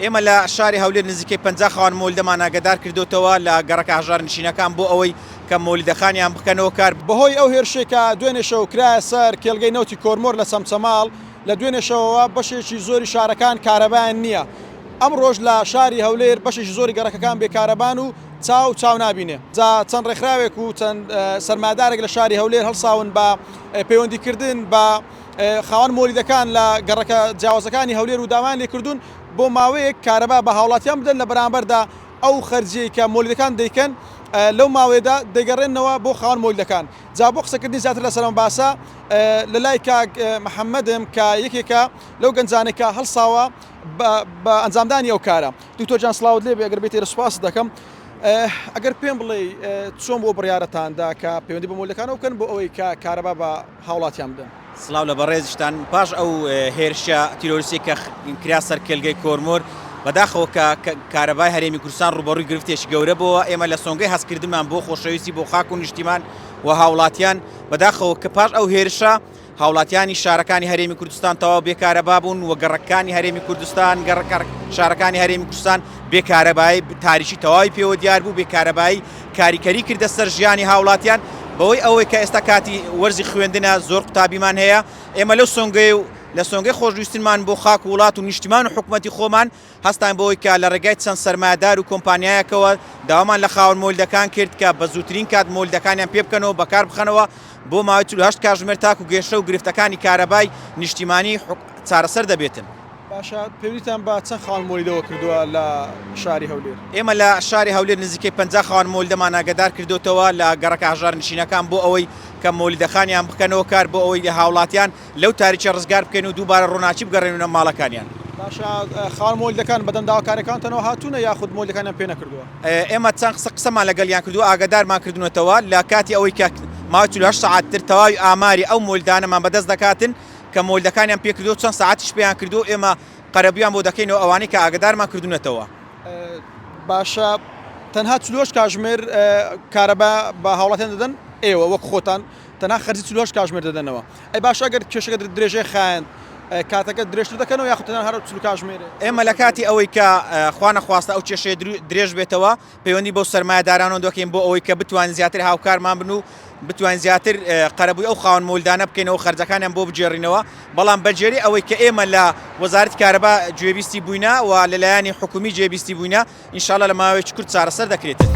ئێمە لە شاری هەولێر نزیکەی 50 خاوەن مۆلیدەمان ئاگادار کردۆتەوە لە گەڕەکە هەژارنشینەکان بۆ ئەوەی کە مۆلیدەکانیان بکەنەوە کار. بەهۆی ئەو هێرشەی کە دوێنێ شەو کرایە سەر کێڵگەی نەوتی کۆرمۆر لە چەمچەماڵ، لە دوێنێ شەوەوە بەشێکی زۆری شارەکان کارەبایان نییە. ئەمڕۆش لە شاری هەولێر بەشێکی زۆری گەڕەکەکان بێ کارەبان و چاو چاو نابینێ. جا چەند ڕێکخراوێک و چەند سەرمایەدارێک لە شاری هەولێر هەڵساون بە پەیوەندیکردن بە خاوەن مۆلیدەکان لە گەڕەکە جیاوازەکانی هەولێر و داوایان لێکردوون بۆ ماوەیەک کارەبا بە هاوڵاتیان بدەن لە بەرامبەردا ئەو خەرجیەی کە مۆلیدەکان دەیکەن لەو ماوەیەدا دەیگەڕێننەوە بۆ خاوەن مۆلیدەکان. جا بۆ قسەکردنی زیاتر لەسەر ئەم باسە لە لای کاک محەممەدم کە یەکێکە لەو گەنجانەی کە هەڵساوە بە ئەنجامدانی ئەو کارە. دکتۆر جان سڵاوت لێبێ ئەگەر بێتێرە سوپاست دەکەم. ئەگەر پێم بڵێی چۆن بۆ بڕیارەتاندا کە پەیوەندی بە مۆلیدەکانەوە بکەن بۆ ئەوەی کە کارەبا بە هاوڵاتیان بدەن؟ سڵاو لە بەڕێزیشتان. پاش ئەو هێرشە تیرۆریستیەی کە کرا سەر کێلگەی کۆرمۆر، بەداخەوە کە کارەبای هەرێمی کوردستان ڕووبەڕووی گرفتێکی گەورە بۆوە، ئێمە لە سۆنگەی هەستکردنمان بۆ خۆشەویستی بۆ خاک و نیشتیمان و هاوڵاتیان، بەداخەوە کە پاش ئەو هێرشە هاوڵاتیانی شارەکانی هەرێمی کوردستان تەواو بێ کارەبا بوون و گەڕەکانی هەرێمی کوردستان گەڕەکە شارەکانی هەرێمی کوردستان بێ کارەبایی تاریکی تەواوی پێوە دیار بوو، بێ کارەبایی کاریکەری کردە سەر ژیانی هاوڵاتیان، بەوەی ئەوەی کە ئێستا کاتی وەرزی خوێندنە زۆر قوتابیمان هەیە، ئێمە لەو سۆنگەی و لە سۆنگەی خۆشویستنمان بۆ خاک و وڵات و نیشتیمان و حکومەتی خۆمان هەستاین بەوەی کە لە ڕێگای چەند سەرمایەدار و کۆمپانیایەکەوە داوامان لە خاوەن مۆلیدەکان کرد کە بە زووترین کات مۆلیدەکانیان پێ بکەنەوە بەکار بخەنەوە بۆ ماوەی 48 کاژمێر تاکو گێشە و گرفتەکانی کارەبای نیشتیمانی چارەسەر دەبێتن. باشە پەیوەندیتان بە چەند خاوەن مۆلیدەوە کردووە لە شاری هەولێر؟ ئێمە لە شاری هەولێر نزیکەی 50 خاوەن مۆلیدەمان ئاگادار کردۆتەوە لە گەڕەکە هەژارنشینەکان بۆ ئەوەی کە مۆلیدەکانیان بکەنەوە کار بۆ ئەوەی هاوڵاتیان لەو تاریکیە ڕزگار بکەین و دووبارە ڕۆناکی بگەڕێننەوە ماڵەکانیان. باشە خاوەن مۆلیدەکان بەدەم داواکاریەکانتانەوە هاتوونە یاخود مۆلیدەکانیان پێ نەکردووە؟ ئێمە چەند قسە قسەمان لەگەڵیان کردووە ئاگادارمان کردوونەتەوە لە کاتی ئەوەی کە ماوەی 48 سەعات تر تەواوی ئاماری ئەو مۆلیدانەمان بەدەست دەکاتن کە مۆلیدەکانیان پێ کردووە چەند سەعاتیش پێیان کردووە ئێمە قەرەبوویان بۆ دەکەینەوە ئەوانەی کە ئاگادارمان کردوونەتەوە. باشە تەنها 48 کاژمێر کارەبا بە هاوڵاتیان دەدەن ئێوە وەک خۆتان تەنها خەرجی 48 کاژمێر دەدەنەوە ئەی باشە ئەگەر کێشەکە درێژەی خایاند کاتەکە درێژتر دەکەنەوە یاخود تەنها هەر 40 کاژمێرێ؟ ئێمە لە کاتی ئەوەی کە خوا نەخواستە ئەو کێشەیە درێژ بێتەوە پەیوەندی بەو سەرمایەدارانەوە دەکەین بۆ ئەوەی کە بتوانین زیاتر هاوکارمان بن و بتوانین زیاتر قەرەبووی ئەو خاوەن مۆلدانە بکەینەوە خەرجەکانیان بۆ بگێڕینەوە بەڵام بەگوێرەی ئەوەی کە ئێمە لە وەزارەتی کارەبا گوێبیستی بووینە و لەلایەنی حکومی جێبیستی بووینە ئینشاءاللە لە ماوەیەکی کورت چارەسەر دەکرێتن.